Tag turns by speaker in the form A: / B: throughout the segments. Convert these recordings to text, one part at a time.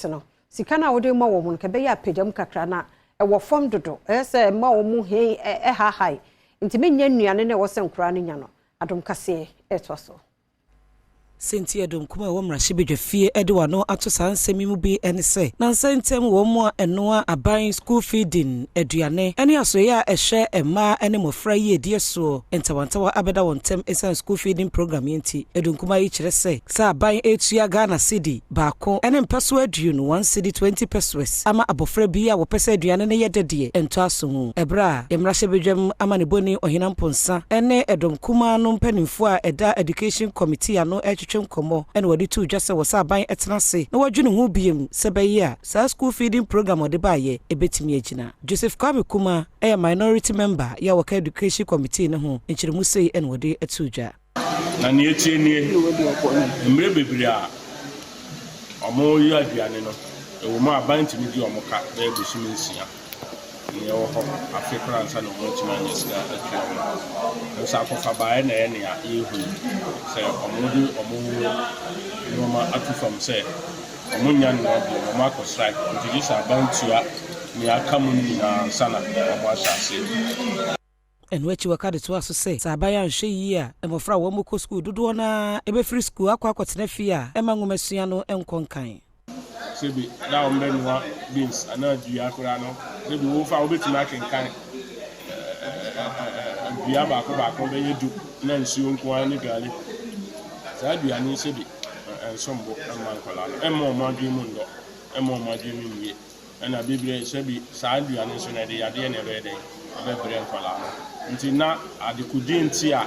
A: No sika no a wode ma wɔn no kɛbɛyɛ apagya kakra na ɛwɔ fam dodo. Ɛyɛ sɛ ɛma wɔn hɛn ɛhahae nti menyɛ nnuane na ɛwɔ sɛ nkoraa no nya no. Adom Kaseɛ ɛtoa so.
B: Sɛnti ɛdɔm kuma a ɛwɔ mmarahyɛbadwa fie de wano ato saa nsɛm yi mu bi ne sɛ nansa ntam wɔn mu a ɛnoa aban school feeding aduane ne asoeɛ a ɛhwɛ mmaa ne mmɔfra yiedie soɔ, ntawantawa abɛda wɔn ntam ɛsiane school feeding program yi nti. Ɛdɔm kuma yi kyerɛ sɛ aban etua Ghana cedi 1 ne mpɛso 20, 1 cedi 20 pesewas, ama abɔfra bi a wɔpɛ sɛ aduane no yɛ dɛdeɛ ɛntɔ aso mu. Ɛberɛ a mmarahyɛbadwam ama ne bɔni Ɔhena Mponsa ne ɛdɔm kumaa no mpanimfoɔ a ɛda Education Committee ano ɛtwetwe nkɔmmɔ ɛna wɔde to dwa sɛ wɔsɛ aban ɛtena ase na wɔadwene ho biem sɛ bɛyɛ a saa school feeding program ɔde baayɛ ɛbɛtumi agyina. Joseph Kwame Kuma ɛyɛ minority member yɛ a wɔka Education Committee no ho. Nkyerɛmu sei ɛna wɔde ato dwa.
C: Na nea etie nie, mmerɛ bebree a ɔmo yɛ aduane no, ɛwɔ mu a aban ntumi di ɔmo ka bɛyɛ bosome 6 nea ɛwɔ hɔ afe koraa nsa na ɔmo atumi anya sika atua ɔmo. Nso akɔfa baeɛ na ɛyɛ nea yɛhu sɛ ɔmo de ɔmo nneɛma ato fam sɛ ɔmo nya nnoa bio, ɔmo akɔ strike, nti gye sɛ aban tua nea aka mu no nyinaa nsa na ɔmo ahyɛ aseɛ.
B: Ɛno akyi, wɔka de toa so sɛ aban anhwɛ yie a, mmɔfra a wɔn kɔ sukuu dodoɔ no ara ɛbɛfiri sukuu akɔ akɔtena fie a ɛma nwomasua no nkɔ nkan.
C: Sɛbi da a wɔbɛnoa beans anaa dua koraa no, sɛbi wofa wobɛtumi akenkan dua baako baako bɛyɛ 10 na nsuo nko ara ne gari. Saa aduane yi, sɛbi, ɛnsombo mma nkɔlaa no, ɛmma ɔmo adwene mu ndɔ, ɛmma ɔmo adwene mu mmie. Ɛna bebree, sɛbi, saa aduane nso na ɛde yadeɛ na ɛbɛyɛ dɛn ɛbɛbrɛ nkɔlaa no. Nti na adekodie nti a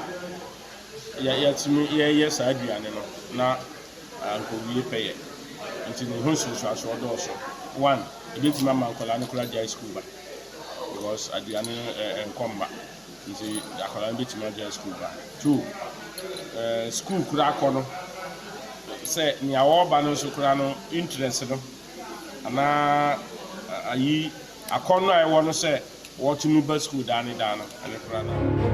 C: yɛtumi yɛyɛ saa aduane no na ankɔwie pɛyɛ. Nti ne ho nsunsuansoɔ dɔɔso. One, ebɛtumi ama nkɔlaa no koraa gyae school ba, because aduane no ɛnkɔ mma, nti akwadaa no bɛtumi agyae school ba. Two, school koraa kɔ no, sɛ nea wɔreba no nso koraa no, interest no anaa ayi akɔnnɔ a ɛwɔ no sɛ wɔtumi ba school daa ne daa no, ɛno koraa no.